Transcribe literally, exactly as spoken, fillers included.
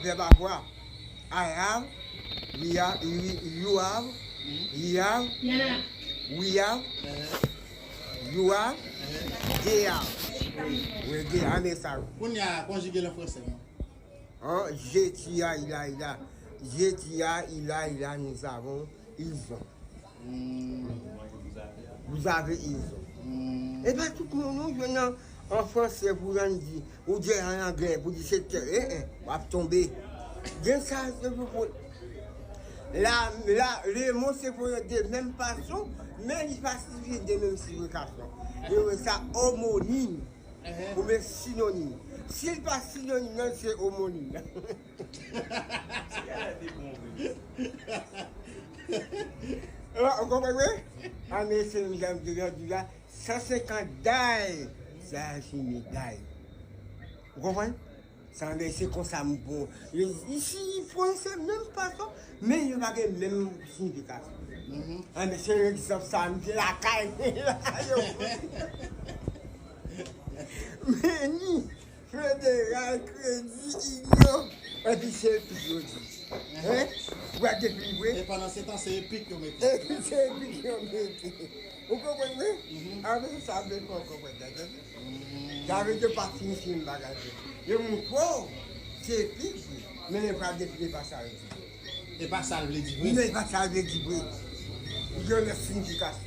Vèb avwa. I have, we have, you have, he have, we have, you have, they have. Wi, they have, men sa. Kounye a, konjige l an fransè non. Hein, je, tu as, il a, il a. Je, tu as, il a, il a, nous avons, ils ont. Vous avez, ils ont. E pa tout moun ou jwenn an, an fransè pou Randy, ou di an anglè pou di se tè, eh, eh, w ap tonbe. Gen sa, se pou, pou, la, la, le mot se pwononse de menm fason, men li pa siyifi de menm siyifikasyon. Yo rele sa omonim. Oubyen sinonim. Si l pa sinonim, non, se omonim. Ou konprann, wi? A, men se menm jan m te di la, san senkant day, sa fini day. Ou konprann? Sa vle di se konsa m bon. Yo, isi, fransè, menm fason, men yo pa gen menm siyifikasyon. An, men se egzanp sa, m te lakay, lakay yo. Men ni Federal Credit Union, epi se epik yo di. Hein? Ou wè depi vre? E pandan se tan, se epik yo mete. Epi se epik yo mete. Ou konprann, wi? Apre sa, vle fè w konprann, tande? Sa vle di yo pa fin fin bagay yo. Yo montre w, se epik, men yo pa define pa sa yo di. E pa sa l vle di vre. Men pa sa l vle di vre. Yo nan siyifikasyon.